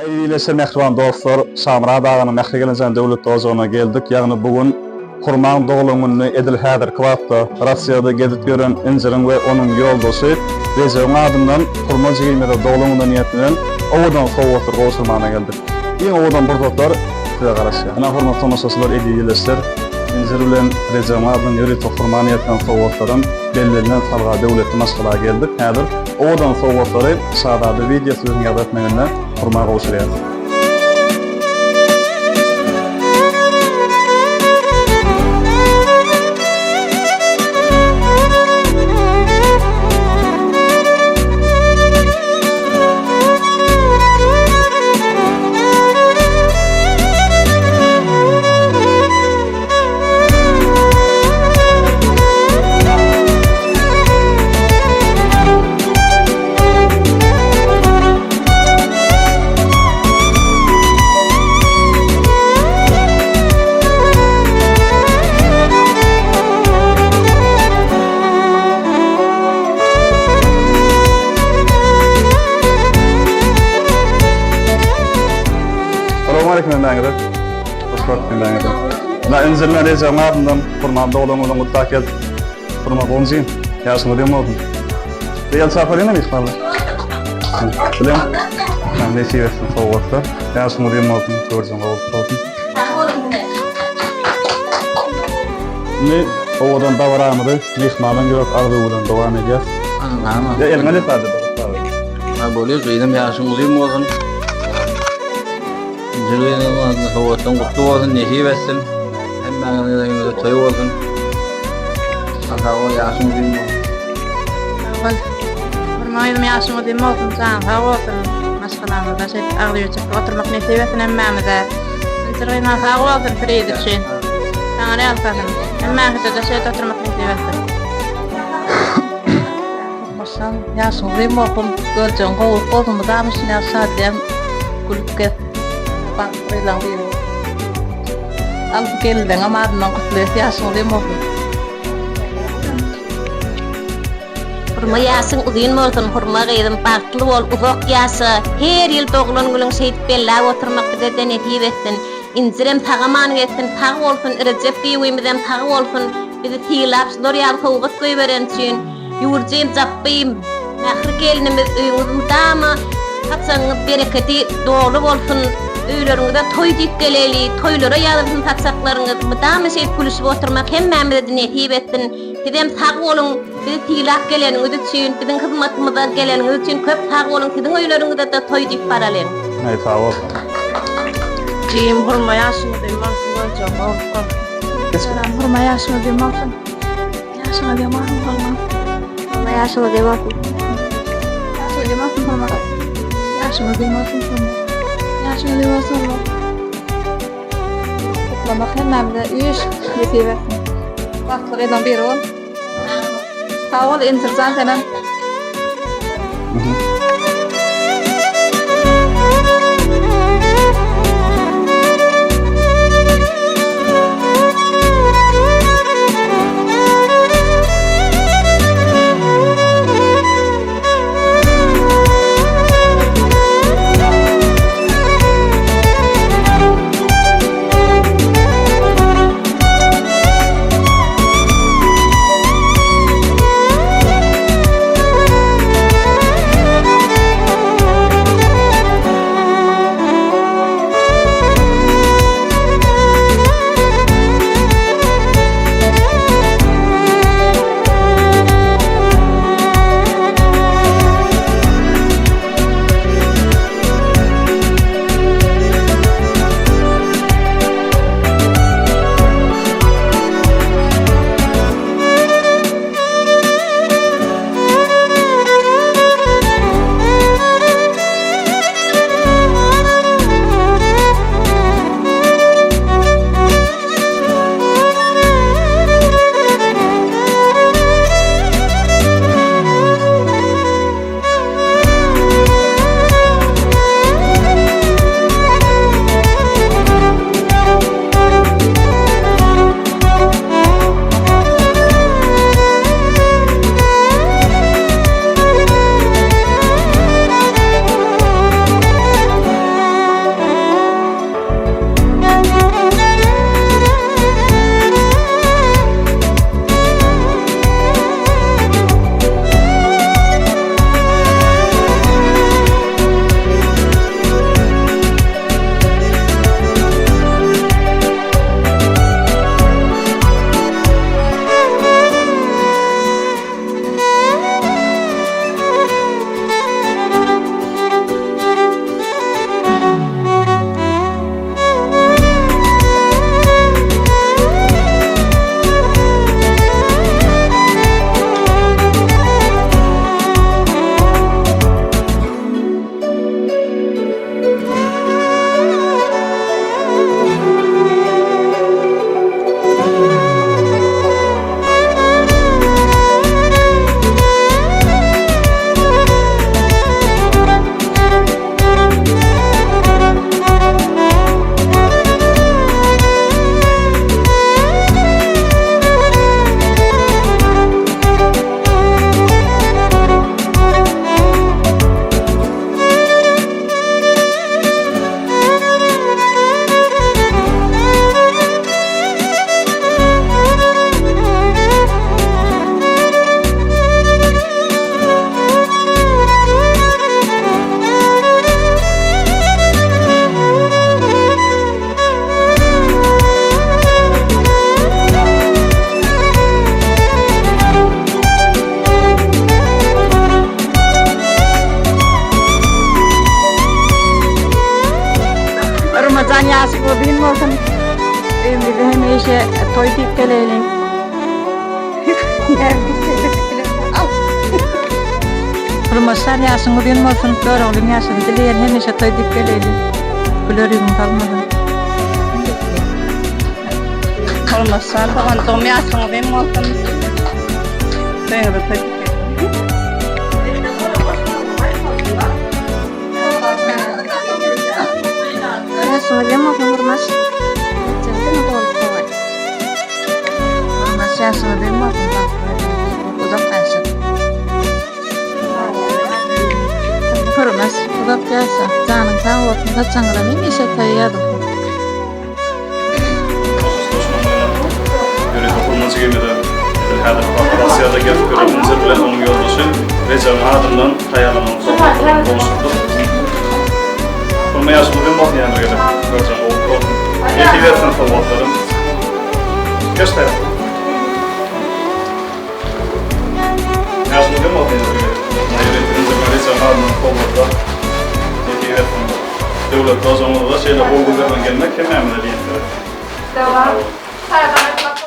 Eziz mähriban dostlar, Şamyrat aganyň Mähri Gelinjan döwletli ojagyna geldik. Ýagny bu gün Hurmaň doglan gününi edil häzirki wagtda Russiýada gezip ýören Injiriň we onuň ýoldaşy Rejebiň adyndan Hurma jigimize doglan gününe niýetlenen owadan sowgatlar gowşurmana geldik. Iň owadan pursatlar size garaşýar. Ine hormatly tomaşaçylar, eziz ildeşler, Injir bilen Rejebiň adyndan ýörite Hurma niýetlenen sowgatlaram bellenilen salga döwletli maşgala geldik. Häzir owadan sowgatlary Şazada wideo sözüň ýazgy etmeginde Hurma gowşurýar. Salam aleyküm hemmäňize. Hoş gördük hemmäňizi. Na Injilme Rejebiň adyndan Hurman doglan günüň gutlag geldik. Hurma gonjy, ýaşyňyz ýom bolsun. Gel çapalyň myhmanlar. Bilen. Sen nesip etsin sowgatlar. Ýaşyňyz ýom bolsun, görjüň gowy bolsun. Indi owadan dabaramyzy myhmanyň ýürek arzuwy bilen dowam edýäs. Aňlama. Ya eliňe lepade. Ha bolýar, gyzym ýaşyň uzyn bolsun. Jülgäniň adynda sowgatlaryň gutly bolsun, nesip etsin. Hemmäňiziň öýüňizde toý bolsun. Sag bol, ýaşyň uzyn bolsun. Sag bol. Hurma gyzym ýaşyň uzyn bolsun, janyň sag bolsun. Maşgalaňyzda şeýdip agzybirçilikde oturmak nesip etsin hemmämize. Injir gyzymam sag bolsun priz üçin. Saňa ýalkasyn. Hemmäňize-de şeýdip oturmak nesip etsin. Başlan ýaşyň uzyn bolsun, görjegiň gowulyk bolsun, mydama şuny ýaly şadyýan gülüp gez. Bagtly gyzlaň biri bol. Al bu gelinleňem adyndan gutlaýas ýaşyň uzyn bolsun. Hurma ýaşyň uzyn bolsun Hurma gyzym bagtly bol uzak ýaşa her ýyl doglan günüň şeýdip belläp oturmak bizede nesip etsin Injirem sagaman gezsin sag bolsun Rejep gyýwymyzam sag bolsun bizi sylap şular ýaly sowgat goýbereni üçin Ýurjym Japbym, Mähri gelnimiz öýüňiz mydama saçagyňyz berekedi doly bolsun, öýleriňize toý diýip geleýli, toýlara ýazylsyn saçaklaryňyz, mydama şeýdip gülüşip oturmak hemmämize-de nesip etsin. Sizem sag boluň, bizi sylap geleniňiz üçin, biziň hyzmatymyza geleniňiz üçin köp sag boluň, siziň öýleriňize-de toý diýip baralyň. Aý sag bol. Jigim hurma ýaşyňyz uzyn bolsun görjek gowluk bolsun. Salam hurma ýaşyňyz uzyn bolsun. Ýaşyňyz ýom bolsun Hurma. Hurma ýaşyňyz ýom bolsun. Ýaşyňyz ýom bolsun Hurma. Ýaşyňyz ýom bolsun Hurma. Ýaşyňyz ýom bolsun Hurma. Gutlamak hemmämize üýş nesip etsin. Bagtly gyzlaň biri bol. Sag bol Injirjan senem. Hemişe toý diýip geleýliň. Hurmatlar ýaşyň uzyn bolsun, Göroglyň ýaşyny dileýän hemişe toý diýip geleýliň. Güler ýüzüň salmasyn. Hurmatlar doganjygym ýaşyň uzyn bolsun. Toýuňyzy toý diýip Ýaşyň uzyn bolsun Hurmat. Hurmat ýaşyň uzyn bolsun, bagtly uzak ýaşa. Hurmat uzak ýaşa, janyň sag bolsun, saçaňyza hemişe toý ýazylsyn. Ýörite hurmajy gemide edil häzirki wagtda Russiýada gezip ýören Injir bilen onuň ýoldaşy Rejebiň adyndan taýýarlanan sowgatlaryny gowşurdyk. Hurma ýaşyň uzyn bolsun ýene bir gezek. Görjeň gowluk bolsun. Nesip etsin sowgatlaryň. Geç taýýar. Ýaşyň uzyn bolsun ýene bir gezek. Ýörite Injir bilen Rejebiň adyndan sowgatlar. Nesip etsin. Döwletli ojagyňyzda şeýle gowy günlerden gelmek hemmämize miýesser etsin. Sag boluň.